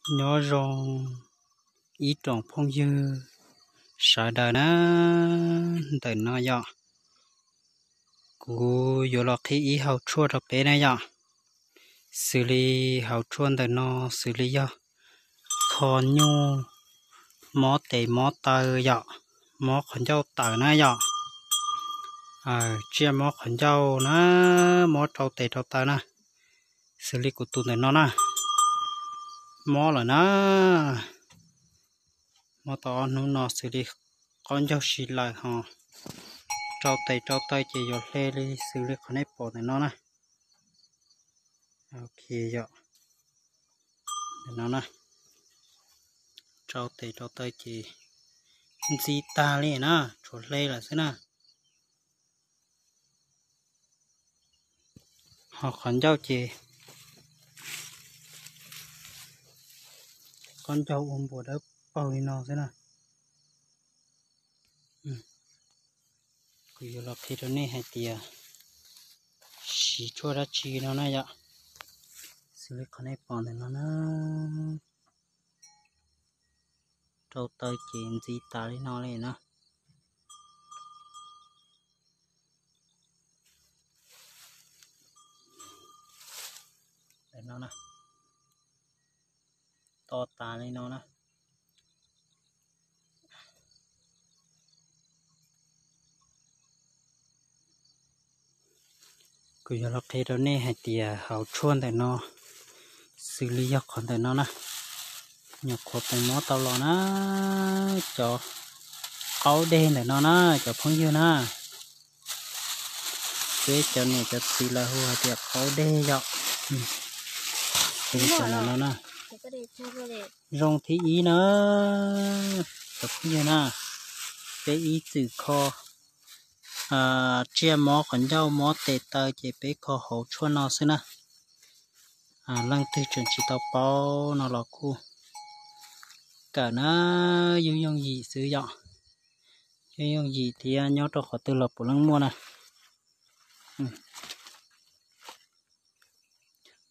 Nyob zoo ib tsoom phooj ywg sawv daws na, ntawm no yom, kuv yuav los qhib ib hauv tshuaj rau peb na yom. Xws li hauv tshuaj ntawm no xws li yog kho nyuj, mob tes mob taw yom, mob qhov ncauj tawm na yom, tsiaj mob qhov ncauj na, mob rau tes rau taw na. Xws li kuv tus ntawm no na, mob lawm na, mob tau ob hnub no xws li qaub ncaug si lawm ho rau tes rau taw ces yuav hle li xws li qhov nej pom ntawm no na. Ok yom, ntawm no na, rau tes rau taw ces ntxi tag li na, tshuav hle lawm xwb na. Ho qhov ncauj ces qaub ncaug ua npuas dawb paug li no xwb na. Kuv yuav los qhia rau nej hais tias siv tshuaj dab tsi no na yom. Xws li qhov nej pom ntawm no na, rau taw ces ntxi tas li no li na. Ntawm no na, to tas li no na. Kuv yuav los qhia rau nej hais tias hauv tshuaj ntawm no xws li yog qhov ntawm no na, nyuam qhuav poob mob tau los na, cov qaub deg ntawm no na, cov phooj ywg na. Peb cov niam cov txiv lawv hu hais tias qaub deg yom. Ntawm no na, zoo thib ib na, cov phooj ywg na, peb ib txwm kho tsiaj mob qhov ncauj mob tes taw ces peb kho hauv tshuaj no xwb na. Leej twg tseem tsis tau paub no los kuj kawm na, yooj yooj yim xwb yom. Yooj yooj yim thiab nyob rau qhov twg los puav leej muaj na.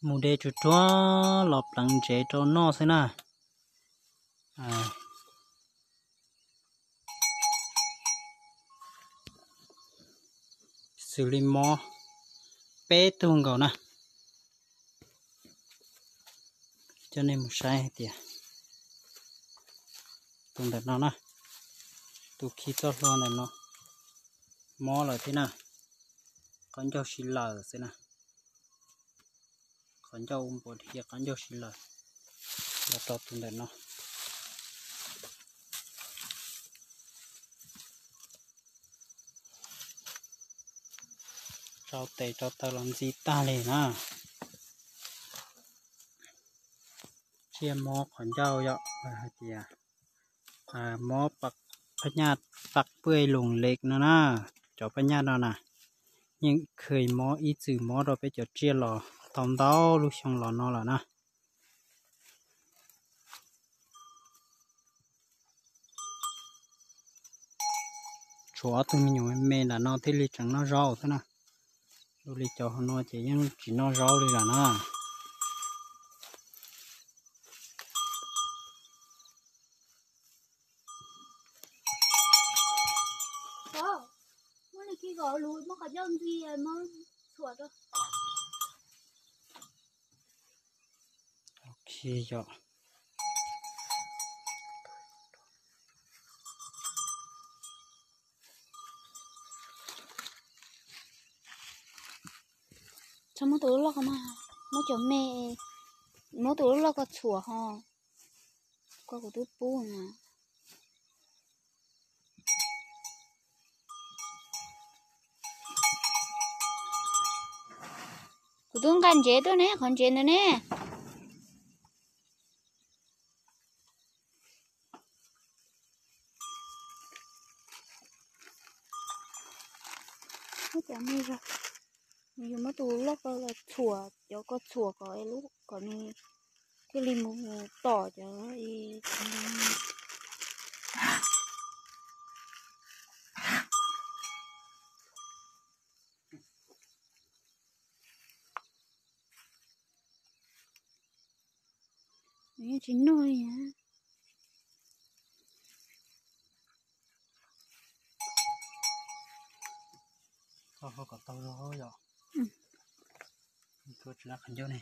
Mus de tsuag tsuag los pleev ntsev rau noj xwb na. Xws li mob peb tug nkaus na. Coj nej mus saib hais tias tus ntawm no na, tus khi txoj hlua ntawm no mob lawm thiab na, qaub ncaug si lawm xwb na. Qhov ncauj ua npuas dhia qaub ncaug si lawm, los rau tus ntawm no. Rau tes rau taw los ntxi tag li na. Tsiaj mob qhov ncauj yom, hais tias mob phab nyaj paj pwj loos lek no na, cov phab nyaj no na, yeej kheev mob ib txwm mob rau peb cov tsiaj los tau ntau lub xyoo los no lawm na. Tshuav ob tug me nyuam me nram no thiaj li tseem noj zaub xwb na. Dua li cov hauv no ces yeej tsis noj zaub li lawm na. Txhob muab tus loj loj ko mas, muab cov me, muab tus loj loj ko txhuam ho. Koj kuv twb pub na. Kuv twb nqa ntsev tuaj ne, qhov ntsev ntawd ne. Cov me zog, yus muab tus loj ko los txhuam, cov ko txhuam kom lub kom nws thiaj li mus tom cov. Nws yeej tsis noj li na. Koj ho kom tau zoo yom. Koj tsis lab qhov ncauj ne.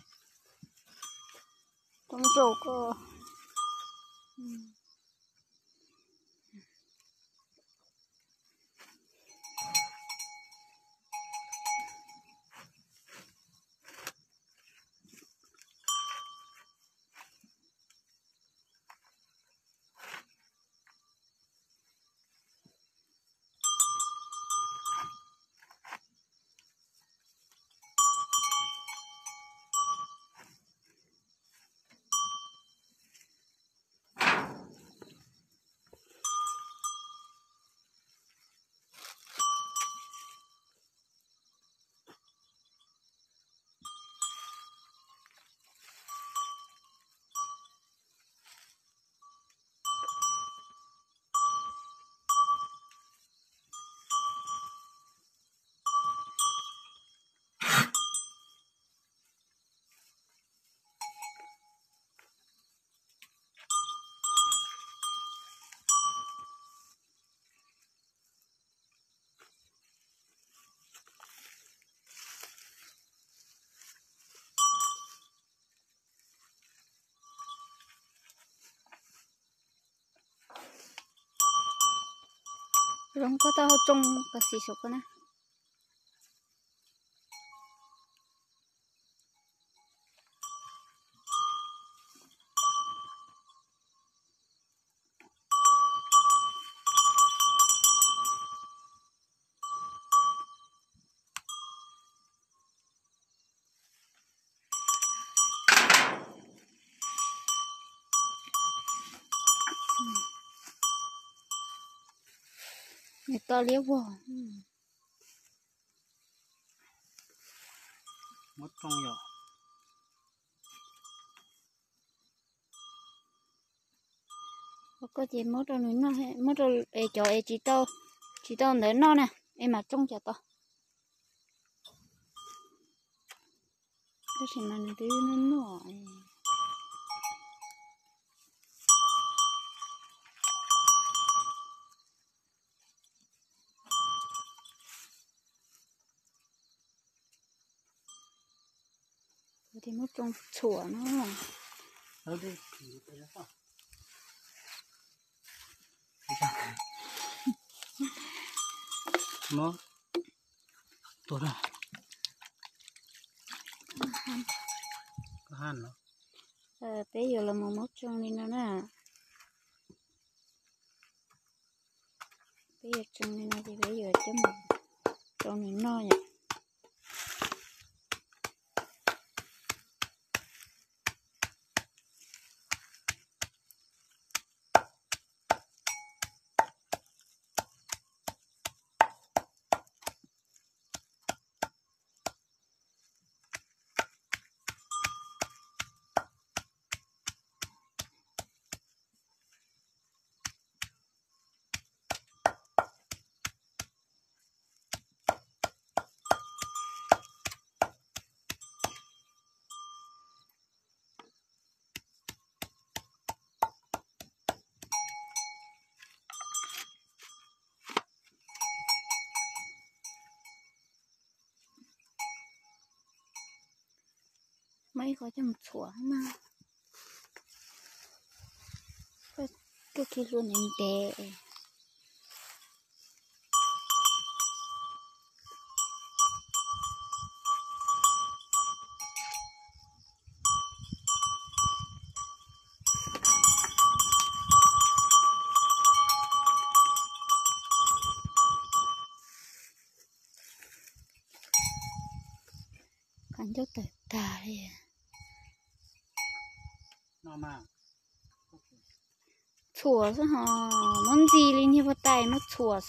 Tau rau koj. Zoo koj tau hau tsoo pas xis saum koj na. Nws to liab vog. Muab tsoo yom. Koj ces muab rau nws noj, muab rau es cov es tsis tau, tsis tau ntawd noj na, es mam tsoo cov tod. Tab sis mas nws twb noj noj. Kuv thiaj muab tsoo txhuam no. Muab tua no. Peb yuav los mus muab tsoo li no na. Peb yuav tsoo li no ces peb yuav coj mus rau nws noj yom. Muab ib qho coj mus txhuam na. Koj khi hlua ntev ntev. Qhov ncauj tawm tag li. Txhuam xwb hos, muab ntxi li niag paj tais muab txhuam xwb hos.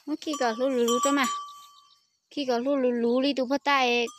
Muab khi kom hlua luv luv rau mas. Khi kom hlua luv luv li tus paj tais,